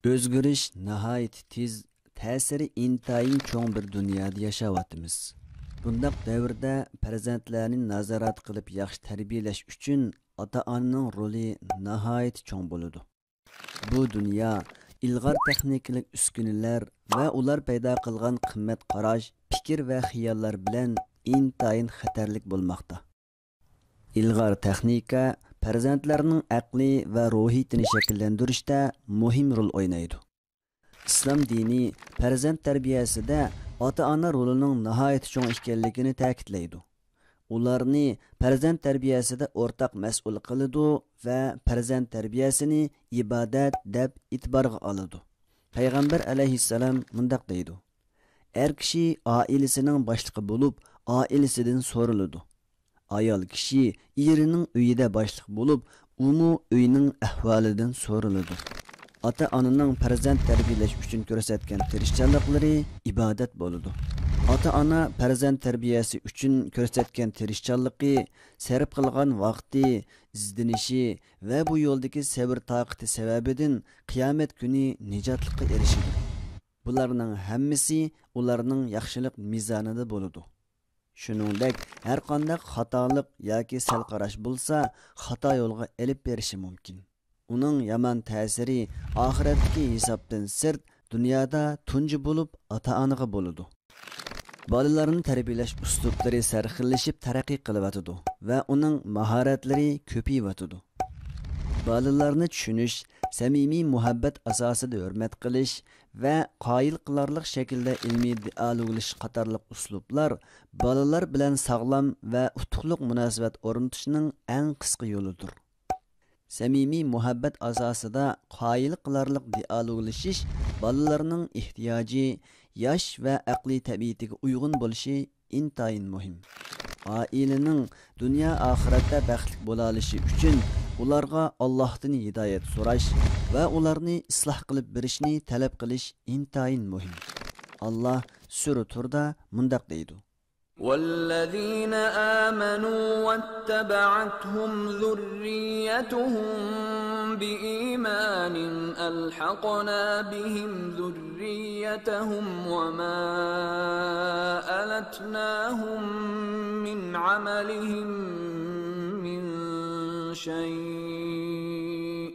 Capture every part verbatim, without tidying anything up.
ئۆزگىرىش ناھايىتى تېز، تەسىرى ئىنتايىن چوڭ بىر دۇنيادا ياشاۋاتىمىز. بۇنداق دەۋردە پەرزەنتلەرنى نازارەت قىلىپ ياخشى تەربىيەلەش ئۈچۈن ئاتا-ئانىنىڭ رولى ناھايىتى چوڭ بولىدۇ. بۇ دۇنيا ئىلغار تېخنىكىلىق ئۈسكۈنىلەر ۋە ئۇلار پەيدا قىلغان قىممەت قاراش، پىكىر ۋە خىياللار بىلەن ئىنتايىن خەتەرلىك بولماقتا. ئىلغار تېخنىكا پەرزەنتلەرنىڭ ئەقلى ۋە روھىيىتىنى شەكىللەندۈرۈشتە مۇھىم رول ئوينايدۇ. ئىسلام دىنى پەرزەنت تەربىيەسىدە ئاتا-ئانا رولىنىڭ ناھايىتى چوڭ ئىكەنلىكىنى تەكىتلەيدۇ. ئۇلارنى پەرزەنت تەربىيەسىدە ئورتاق مەسئۇل قىلىدۇ ۋە پەرزەنت تەربىيەسىنى ئىبادەت دەپ ئېتىبارغا ئالىدۇ. پەيغەمبەر ئەلەيھىسسالام مۇنداق دەيدۇ: «ئەر كىشى ئائىلىسىنىڭ باشلىقى بولۇپ، ئائىلىسىدىن سورىلىدۇ. ئايال كىشى ئېرىنىڭ ئۆيىدە باشلىق بولۇپ، ئۇمۇ ئۆينىڭ ئەھۋالىدىن سورىلىدۇ.» ئاتا-ئانىنىڭ پەرزەنت تەربىيەلەش ئۈچۈن كۆرسەتكەن تىرىشچانلىقلىرى ئىبادەت بولىدۇ. ئاتا-ئانا پەرزەنت تەربىيەسى ئۈچۈن كۆرسەتكەن تىرىشچانلىقى، سەرپ قىلغان ۋاقتى، ئىزدىنىشى ۋە بۇ يولدىكى سەۋر-تاقىتى سەۋەبىدىن قىيامەت كۈنى نىجاتلىققا ئېرىشىدۇ. بۇلارنىڭ ھەممىسى ئۇلارنىڭ ياخشىلىق مىزانىدا بولىدۇ. شۇنىڭدەك، ھەرقانداق خاتالىق ياكى سەل قاراش بولسا، خاتا يولغا ئېلىپ بېرىشى مۇمكىن. ئۇنىڭ يامان تەسىرى ئاخىرەتتىكى ھېسابتىن سىرت، دۇنيادا تۇنجى بولۇپ ئاتا-ئانىغا بولىدۇ. بالىلارنى تەربىيەلەش ئۇسلۇبلىرى سەرخىللىشىپ تەرەققىي قىلىۋاتىدۇ ۋە ئۇنىڭ ماھارەتلىرى كۆپىيىۋاتىدۇ. بالىلارنى چۈشىنىش، سەمىمىي مۇھەببەت ئاساسىدا ھۆرمەت قىلىش ۋە قايىل قىلارلىق شەكىلدە ئىلمىي دىئالوگلىشىش قاتارلىق ئۇسلۇبلار بالىلار بىلەن ساغلام ۋە ئۇتۇقلۇق مۇناسىۋەت ئورنىتىشنىڭ ئەڭ قىسقا يولىدۇر. سەمىمىي مۇھەببەت ئاساسىدا قايىل قىلارلىق دىئالوگلىشىش بالىلارنىڭ ئېھتىياجى، ياش ۋە ئەقلىي تەبىئىتىگە ئۇيغۇن بولۇشى ئىنتايىن مۇھىم. ئائىلىنىڭ دۇنيا ئاخىرەتتە بەختلىك بولالىشى ئۈچۈن ئۇلارغا ئاللاھتىن ھىدايەت سوراش ۋە ئۇلارنى ئىسلاھ قىلىپ بېرىشنى تەلەپ قىلىش ئىنتايىن مۇھىم. ئاللاھ سۈرە تۇردا مۇنداق دەيدۇ: والذين آمنوا واتبعتهم ذريتهم بإيمان ألحقنا بهم ذريتهم وما ألتناهم من عملهم من شيء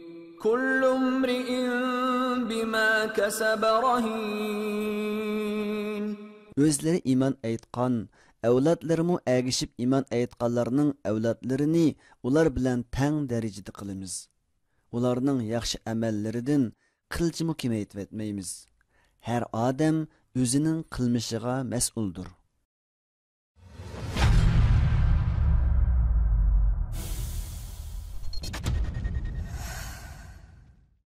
كل امرئ بما كسب رهين. ئۆزلىرى ئىمان ئېيتقان، ئەۋلادلىرىمۇ ئەگىشىپ ئىمان ئېيتقانلارنىڭ ئەۋلادلىرىنى ئۇلار بىلەن تەڭ دەرىجىدە قىلىمىز. ئۇلارنىڭ ياخشى ئەمەللىرىدىن قىلچىمۇ كېمەيتىۋەتمەيمىز. ھەر ئادەم ئۆزىنىڭ قىلمىشىغا مەسئۇلدۇر.